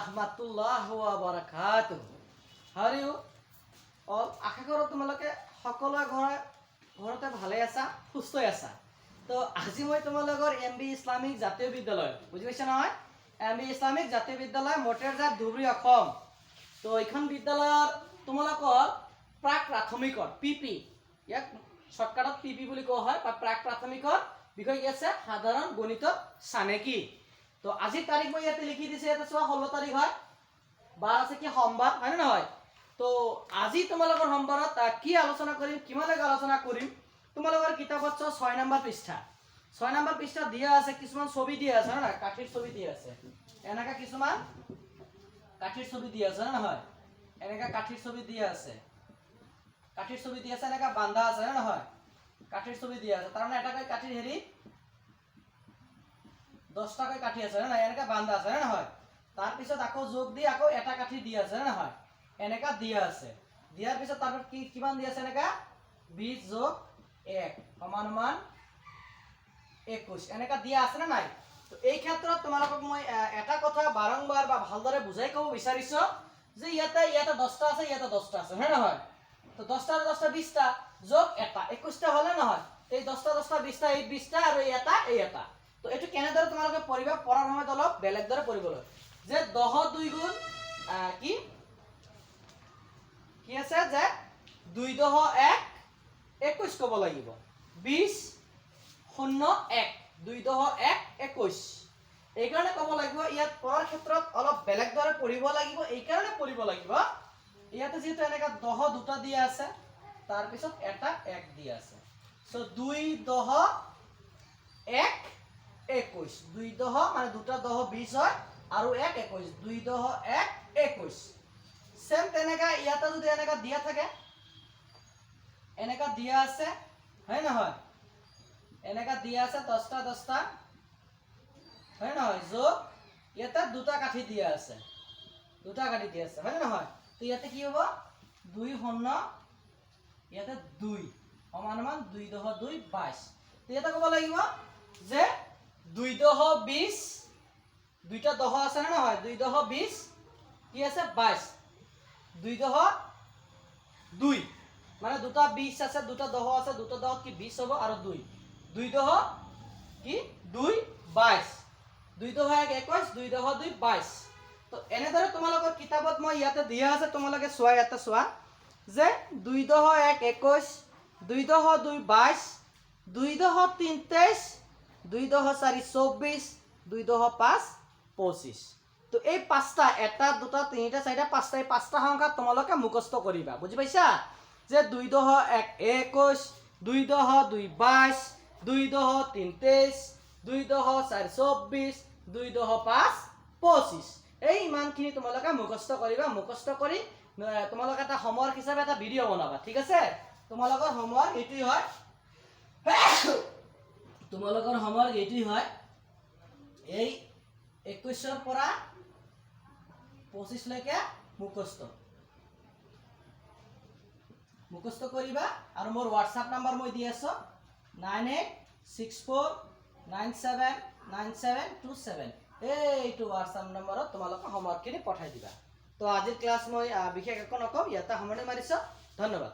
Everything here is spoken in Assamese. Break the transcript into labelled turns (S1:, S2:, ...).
S1: ৰহমাতুল্লাহ ওয়া বাৰাকাতুহু। How are you all? আশা কৰোঁ তোমালোকে সকলোৱে ঘৰতে ভালে আছা, সুস্থই আছা। তো আজি মই তোমালোকৰ এম বি ইছলামিক জাতীয় বিদ্যালয়, বুজি পাইছা নহয়? এম বি ইছলামিক জাতীয় বিদ্যালয়, মটেৰজাত, ধুবুৰী, অসম। তো এইখন বিদ্যালয়ৰ তোমালোকৰ প্ৰাক প্ৰাথমিকৰ পি পি, ইয়াক শ্বৰ্টকাটত পি পি বুলি কোৱা হয়, বা প্ৰাক প্ৰাথমিকৰ বিষয় কি আছে? সাধাৰণ গণিতৰ চানেকি। তো আজিৰ তাৰিখ মই ইয়াতে লিখি দিছোঁ, ইয়াতে চোৱা, 16 তাৰিখ হয়। বাৰ আছে কি? সোমবাৰ, হয় নে নহয়? তো আজি তোমালোকৰ সোমবাৰত কি আলোচনা কৰিম, কিমানলৈকে আলোচনা কৰিম? তোমালোকৰ কিতাপত চোৱা, 6 নম্বৰ পৃষ্ঠা। 6 নম্বৰ পৃষ্ঠা দিয়া আছে, কিছুমান ছবি দিয়া আছে, হয় নহয়? কাঠিৰ ছবি দিয়া আছে। এনেকা কিছুমান কাঠিৰ ছবি দিয়া আছে, হয় নহয়? এনেকা কাঠিৰ ছবি দিয়া আছে, কাঠিৰ ছবি দিয়া আছে। এনেকা বান্ধা আছে, হয় নহয়? কাঠিৰ ছবি দিয়া আছে। তাৰমানে এটাকৈ কাঠিৰ হেৰি 10টাকৈ কাঠি আছে, হয় নহয়? এনেকা বান্ধা আছে, হয় নহয়? তাৰপিছত আকৌ যোগ দি আকৌ এটা কাঠি দিয়া আছে, হয় নহয়? এনেকা দিয়া আছে। দিয়াৰ পিছত তাৰপিছত কি কিমান দিয়া আছে? এনেকা 20 যোগ 1 সমান সমান 21, এনেকা দিয়া আছে নে নাই? তো এই ক্ষেত্ৰত তোমালোকক মই এটা কথা বাৰম্বাৰ বা ভালদৰে বুজাই ক'ব বিচাৰিছো যে ইয়াতে 10টা আছে, ইয়াতে 10টা আছে, হয় নহয়? তো 10টা আৰু 10টা 20টা, যোগ এটা 21টা হ'লে নহয়? এই 10টা 10টা 20টা, এই 20টা আৰু এই এটা, এই এটা। তো এইটো কেনেদৰে তোমালোকে পঢ়িবা? পঢ়াৰ সময়ত অলপ বেলেগ দৰে পঢ়িবলৈ যে 10 দুই গুণ কি কি আছে যে 2 10 1 21 ক'ব লাগিব। 20 0 1, 2 10 1 21, এইকাৰণে ক'ব লাগিব। ইয়াত পঢ়াৰ ক্ষেত্ৰত অলপ বেলেগ দৰে পঢ়িব লাগিব। এইকাৰণে পঢ়িব লাগিব, ইয়াতে যিহেতু এনেকা 10 দুটা দিয়া আছে, তাৰপিছত এটা এক দিয়া আছে। চ' 2 10 1 21। 2 10 মানে দুটা 10 20 হয় আৰু 1 21। 2 10 1 21। চেম তেনেকা ইয়াতে যদি এনেকা দিয়া থাকে, এনেকা দিয়া আছে, হয় নহয়? এনেকা দিয়া আছে 10টা 10টা, হয় নহয়? যোগ ইয়াতে দুটা কাঠি দিয়া আছে, দুটা কাঠি দিয়া আছে, হয় নে নহয়? তো ইয়াতে কি হ'ব? 2 0, ইয়াতে 2 সমান সমান 2 10 2 22। তো ইয়াতে ক'ব লাগিব যে 2 10 20, দুইটা 10 আছে নে নহয়? 2 10 20, কি আছে? 22। 2 10 2 মানে দুটা 20 আছে, দুটা 10 আছে। দুটা 10 কি 20 হ'ব আৰু 2, 2 10 কি 2 22। 2 10 1 21, 2 10 2 22। তো এনেদৰে তোমালোকৰ কিতাপত মই ইয়াতে দিয়া আছে, তোমালোকে চোৱা, ইয়াতে চোৱা যে 2 10 1 21, 2 10 2 22, 2 10 3 23, 2 10 4 24, 2 10 5 25। তো এই পাঁচটা, এটা, দুটা, তিনিটা, চাৰিটা, পাঁচটা, এই পাঁচটা সংখ্যা তোমালোকে মুখস্থ কৰিবা। বুজি পাইছা যে 2 10 1 21, 2 10 2 22, 2 10 3 23, 2 10 4 24, 2 10 5 25। এই ইমানখিনি তোমালোকে মুখস্থ কৰিবা। মুখস্থ কৰি তোমালোকে এটা হোমৱৰ্ক হিচাপে এটা ভিডিঅ' বনাবা, ঠিক আছে? তোমালোকৰ হোমৱৰ্ক এইটোৱেই হয়। তোমালোকৰ হোমৱৰ্ক এইটোৱেই হয়, এই 21ৰ পৰা 25লৈকে মুখস্থ কৰিবা। আৰু মোৰ হোৱাটছআপ নাম্বাৰ মই দি আছোঁ, 9864979727। এইটো হোৱাটছআপ নম্বৰত তোমালোকে হোমৱৰ্কখিনি পঠাই দিবা। তো আজিৰ ক্লাছ মই বিশেষ একো নকওঁ, ইয়াতে সামৰণি মাৰিছোঁ। ধন্যবাদ।